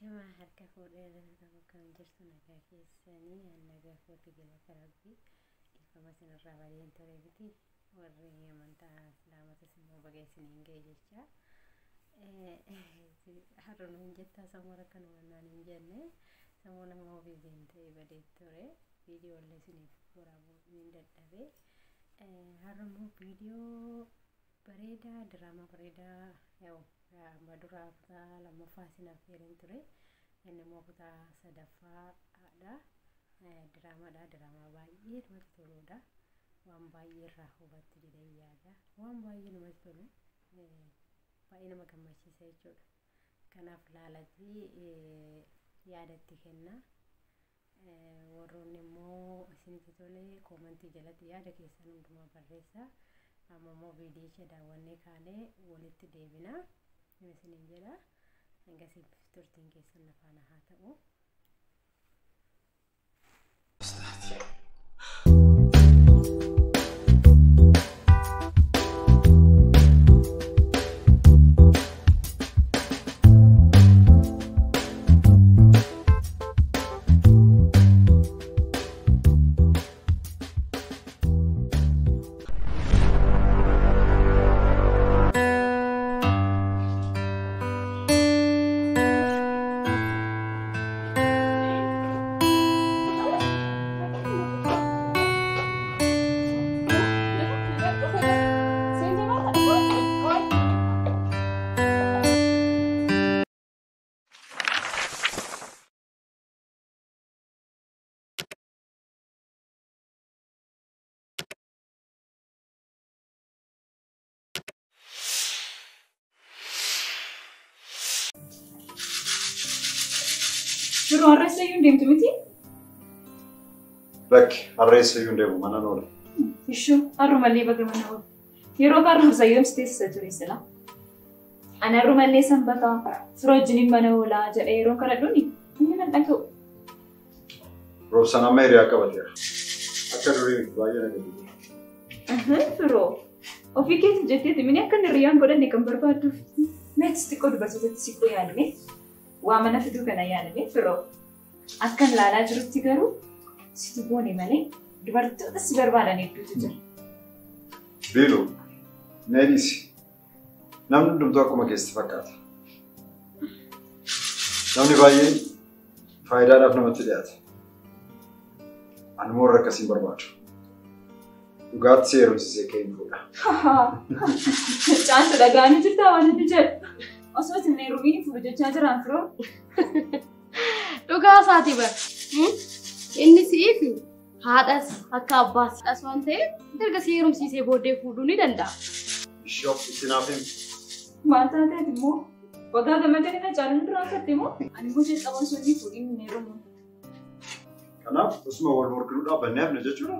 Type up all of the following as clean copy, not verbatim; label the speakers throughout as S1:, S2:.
S1: Ashamaa harka fuudhee tokko kan jirtu nagaa keessanii nagaa kooti galata rabbii dhiifama isinirraa badeen ture miti warri amantaa islaamatis immoo baga isiniin ga'e jecha. Har'a nuun jettaa sammuu akkanuma naan hin jenne sammuu nama ofiitiin ta'e badee ture viidiyoo illee isiniif waraabuu hin dadhabe. Har'a immoo viidiyoo bareedaa diraamaa bareedaa yaa'u amma duraa kutaa lammaffaa isin affeereen ture inni immoo kutaa sadaffaadha. Diraamaadha diraamaa baay'ee namatti toludha. Waan baay'ee irraa hubattu jedhee yaada. Waan baay'ee namatti tolu baay'ee nama gammachiisa jechuudha. Kanaaf laalatii yaadatti kenna. Warroonni immoo isinitti tole koomantii jalatti yaada keessan hundumaa barreessaa. Amma immoo viidiyicha daawwannee kaanee walitti deebina. Isiniin jedha. Hangasiif turtiin keessan na faana haa ta'u.
S2: Yeroo harreessa iyyuu hin deemtu miti?
S3: Lakki harreessa iyyuu hin deemu mana oola.
S2: Ishoo har'umallee baga mana oola. Yeroo kaan yoom si teessisa ture sila. Ani har'umallee sanbataa firoo wajjiniin mana oolaa jedhee yeroo kana dhuni inni nan dhaga'u.
S3: Roobsaan amma hiriyaa qabateera. Akka durii miti baay'ee na gaddisiisa.
S2: Firoo ofii keessa jetteeti mini akka hiriyaan godhanne kan barbaadduuf. Meetis xiqqoo dubartootatti siqoo yaalime. Waa mana fiduu kana yaalame firoo. Akkan laalaa jirutti garuu situ boone malee dubartoota si barbaadan hedduutu jira.
S3: Biiluu, mee dhiisi. Namni hundumtuu akkuma keessatti fakkaata. Namni baay'een faayidaadhaaf namatti dhiyaata. Ani immoo warra akkasii hin barbaadu. Dhugaatti si heerumsiisee ka'ee hin fuudha.
S2: Caantu dhaga'anii jirtaa waan inni jedhu. Osoo isin heerumiin fuudhu jechaa jiraan firoo.
S4: Dhugaa isaatii bara. Inni si'iif haadhas akka abbaas waan ta'eef erga si heerumsiisee booddee fuudhuu ni danda'a.
S3: Ishoo isin himi.
S2: Maal taateet immoo waggaa gammadanii na caaluun duraan fatte immoo ani immoo jalqaba osoo inni fuudhiin hin heerumu.
S3: Kanaaf osuma wal morkinuu dhaabbannee hafne jechuudha.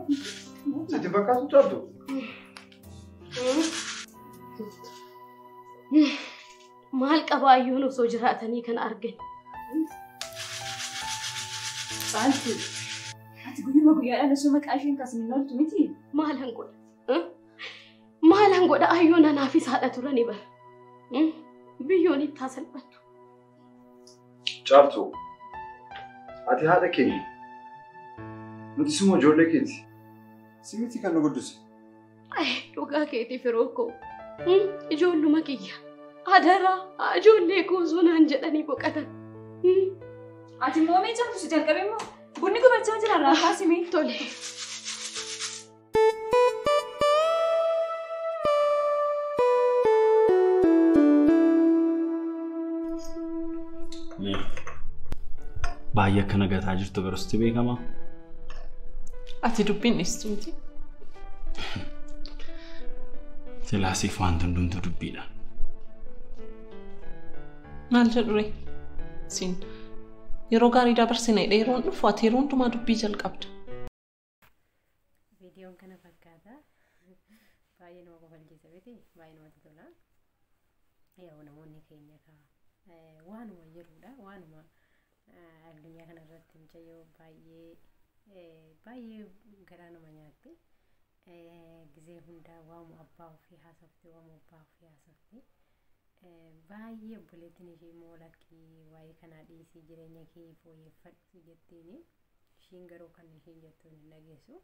S3: Sitti fakkaatu caaltu.
S4: Maal qabaayyuun osoo jiraatanii kan argan.
S2: Caaltu ati guyyuma guyyaadhaan osoo maqaa isheen kaasni hin ooltu miti?
S4: Maalan godha? Maalan godha ayyoon anaafis haadha turani bara. Biyyoon itti haa salphattu.
S3: Caaltu ati haadha keenya. Nutis immoo ijoollee keeti. Si miti kan nu guddise.
S4: Dhugaa keetii firoo koo. Ijoolluma kiyya. Adaraa ijoollee koo osoo naan jedhanii boqotan.
S2: Ati immoo mee caaltu si jalqabe immoo bunni gubachaa jira irraa kaasime.
S4: Tole.
S5: Baay'ee akka nagataa jirtu garuu sitti beekamaa?
S6: Ati dubbiin dhiistu miti?
S5: Silaasiif wanti hundumtuu dubbiidha.
S6: Maal jedhu ree? Siin yeroo gaarii dabarsina jedhee yeroon dhufu ati yeroo hundumaa dubbii jalqabda.
S1: Viidiyoon kana fakkaata. Baay'ee nama kofalchiisa miti? Baay'ee namatti tola. Yaa'u namoonni keenya waanuma jirudha. Waanuma addunyaa kanarratti mucayyoo baay'ee baay'ee garaa nama nyaatti. Gizee hundaa waamu abbaa ofii haasofti, waamu abbaa ofii haasofti. Baay'ee obboleettiin ishee immoo lakkii waa'ee kanaa dhiisii jireenya kee fooyyeffadhu jettiini. Ishiin garuu kan ishiin jettuun hin dhageessu.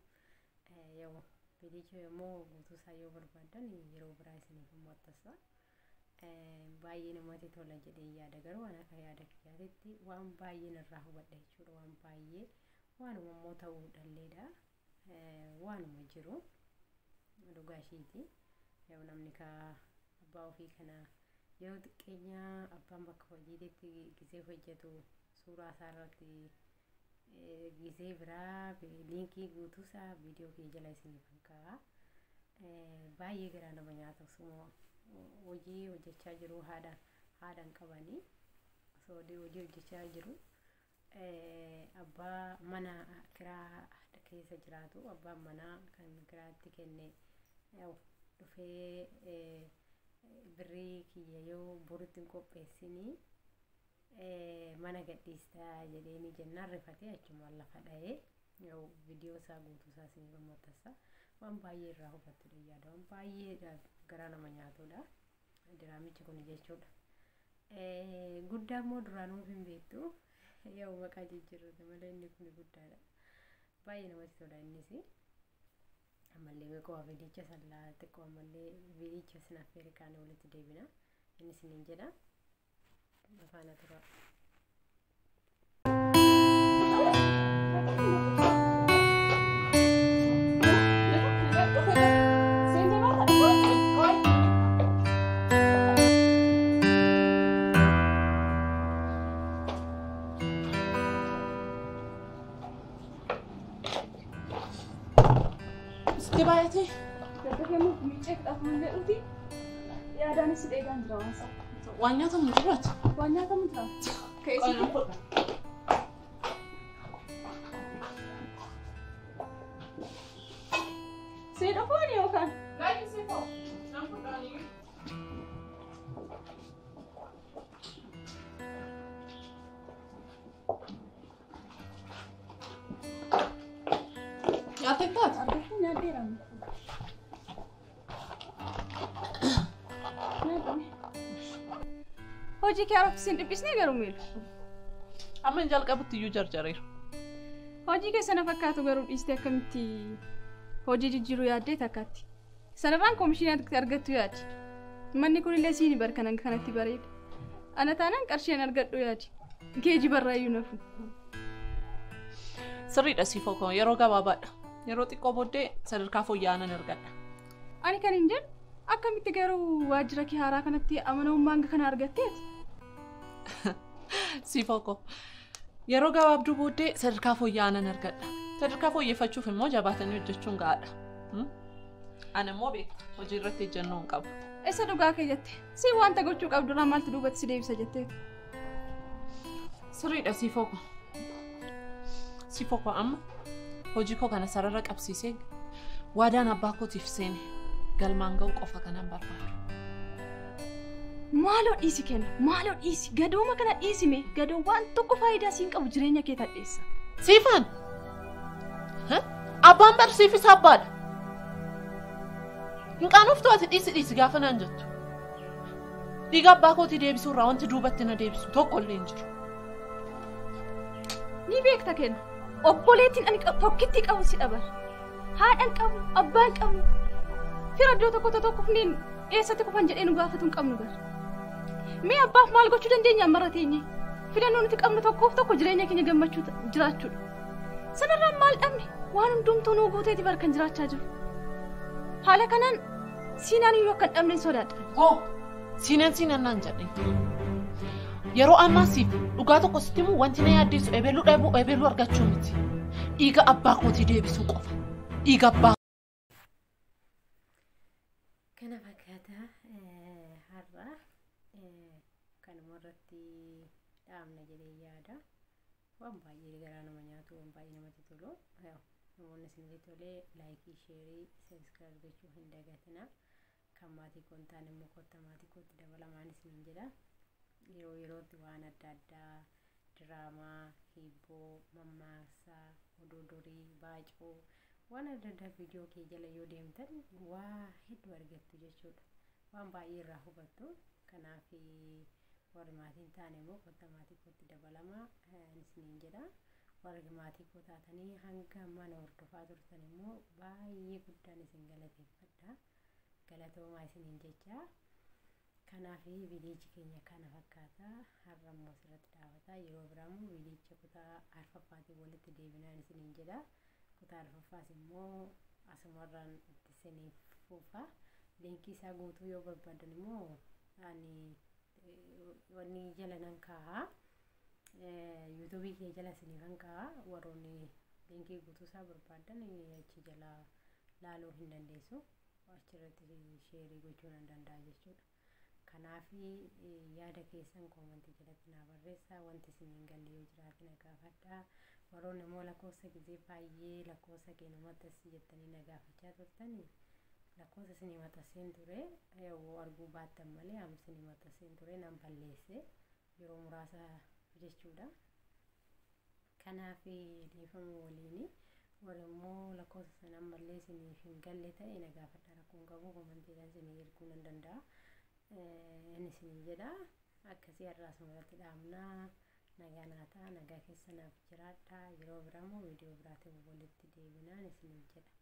S1: Yoo viidiyicha immoo guutuu isaa yoo barbaadan yeroo biraa isiniif maxxansa. Baay'ee namatti tola jedhee yaada garuu waan akka yaada kiyyaatitti waan baay'een irraa hubadha jechuudha. Waan baay'ee waanuma immoo ta'uu dhalleedha. Waanuma jiru dhugaa ishiiti. Yoo namni ka abbaa ofii kana yeroo xiqqeenya abbaan bakka hojiitti gisee hojjetu suuraa isaa irratti gisee biraa liinkii guutuu isaa viidiyoo kiyya jala isiniif hin kaa'a. Baay'ee garaa nama nyaata osuma hojii hojjechaa jiru haadha hin qabanii osoo hojii hojjechaa jiru abbaa mana kiraa keessa jiraatu abbaan manaa kan kiraatti kenne dhufee birrii kiyya yoo borutti hin qopheessinii mana gadhiistaa jedheeni jennaan rifatee achumaan lafa dha'ee viidiyoo isaa guutuu isaa isiniif maxxansa. Waan baay'ee irraa hubattudha yaada. Waan baay'ee garaa nama nyaatudha. Diraamichi kun jechuudha. Guddaa immoo duraanuu hin beektu. Yoo maqaa jijjiirrate malee inni kun guddaadha. Baay'ee namatti tola innis. Ammallee meeqoo viidiyicha sallaa xiqqoo ammallee viidiyicha sin affeere kaanii walitti deebina. Innis niin jedha. Afaana turaa.
S6: Sitti baay'atee?
S2: Yaadaanis dheedaan jira waan isaa.
S6: Waan nyaatamu jiraatu?
S2: Waan nyaatamu jira. Ka'ee si dhufuun yookaan?
S6: Laayii si foo. Nan fudhaanii. Nyaatee taate?
S2: Argachuu nyaadheera. Hojii kee haaraaf isin dhiphisnee garuu miilu.
S6: Amma hin jalqabutti iyyuu jarjareera.
S2: Hojii kee sana fakkaatu garuu dhiistee akkamitti hojii jijjiiruu yaaddee takkaatti. Sanarraan koomishinii argattu yaadi. Manni kunillee siini barkan kanatti bareeda. Ana taanaan qarshiin argadhu yaadi. Geejjiba irraayyuu nafu.
S6: Sirriidha siifoo koo yeroo gabaabaadha. Yeroo xiqqoo booddee sadarkaa fooyya'aa nan argadha.
S2: Ani kan hin jedhu akkamitti garuu waajjira kee haaraa kanatti amanamummaa hanga kana argatteeti?
S6: Siifoo koo yeroo gabaabduu booddee sadarkaa fooyya'aa nan argadha. Sadarkaa fooyyeffachuuf immoo jabaatanii hojjechuun gahaadha. Ani immoo beekta hojii irratti ejjennoo hin qabu.
S2: Isa dhugaa kee jette. Si wanta gochuu qabdu irraa maaltu duubatti si deebisa jetteetu?
S6: Sirriidha siifoo koo. Siifoo koo amma hojii koo kana sarara qabsiisee waadaan abbaa kootiif seene galmaan ga'u qofa kanan barbaadu.
S2: Maaloo dhiisi kenna, maaloo dhiisi, gadooma kana dhiisime, gadoon waan tokko faayidaa siin qabu jireenya kee tadheessa.
S6: Siifan! Abbaan barsiifis abbaadha. Hin qaanoftu ati dhiisi dhiisi gaafa naan jettu. Dhiiga abbaa kootii deebisuu irraa wanti duubatti na deebisu tokko illee hin jiru.
S2: Ni beekta kenna. Obboleettiin ani tokkitti qabu si dhabar. Haadhan qabu, abbaan qabu. Fira iddoo tokko tokko kufneen eessatti kufan jedhee nu gaafatu hin qabnu bar. Mee abbaaf maal gochuu dandeenya ammarra teenye? Filannoo nuti qabnu tokkoof tokko jireenya keenya gammachuu jiraachuudha. Sanarraan maal dhabne? Waan hundumtuu nuu guuteeti bar kan jiraachaa jiru. Haala kanaan siinaan iyyuu akka hin dhabne hin sodaadha.
S6: Hoo! Siinaan siinaan naan jedhe. Yeroo ammaa siif dhugaa tokko sitti himu wanti na yaaddeessu eebeluu dhabuu eebeluu argachuu miti. Dhiiga abbaa kootii deebisuu qofa. Dhiiga abbaa.
S1: Kana fakkaata har'a kanuma irratti dhaabna jedhee yaada. Waan baay'ee garaa nama nyaatu, waan baay'ee namatti tolu. Namoonni isinitti tolee laayikii, sheerii, sabiskiraayib gochuu hin dagatinaa. Kan maatii koo hin taane immoo kottaa maatii kootti dabalamaan isiniin jedha. Yeroo yerootti waan adda addaa diraamaa, hibboo, mammaaksa, oduu durii, baacoo waan adda addaa viidiyoo kee jala yoo deemtan waa hedduu argattu jechuudha. Waan baay'ee irraa hubattu. Kanaaf warri maatii hin taane immoo kottaa maatii kootti dabalamaa isiniin jedha. Warri maatii koo taatanii hanga ammaa na hordofaa turtan immoo baay'ee guddaan isin galateeffadha. Galatoomaa isiniin jecha. Kanaaf viidiyichi keenya kana fakkaata. Har'a immoo asirratti dhaabata. Yeroo biraa immoo viidiyicha kutaa arfaffaatiin walitti deebinaan isiniin jedha. Kutaa arfaffaas immoo asumarraan itti isiniif fufa. Liinkii isaa guutuu yoo barbaadan immoo ani wanni jala nan kaa'a. Yuutuubii kee jala isiniifan kaa'a. Warroonni liinkii guutuu isaa barbaadan achi jala laaluu hin dandeessu. Achirratti sheerii gochuu nan danda'a jechuudha. Kanaaf yaada keessan koomantii jalatti naa barreessaa. Wanti isin hin galle yoo jiraate na gaafadhaa. Warroonni immoo lakkoofsa gizee baay'ee lakkoofsa kee nu maxxansi jettanii na gaafachaa turtanii lakkoofsa isinii maxxanseen ture yoo arguu baattan malee amma isinii maxxanseen ture nan balleesse yeroo muraasa jechuudha. Kanaaf dhiifama waliini warri immoo lakkoofsa sana ammallee isiniif hin galle ta'e na gaafadhaa, rakkoon qabu, komantiidhaan isinii erguu nan danda'a. Inni isinii jedha akkasii har'aa asumarratti dhaabnaa. Nagaa naa ta'a, nagaa keessa naaf jiraadhaa. Yeroo biraa immoo viidiyoo biraatiin walitti deebinaan isiniin jedha.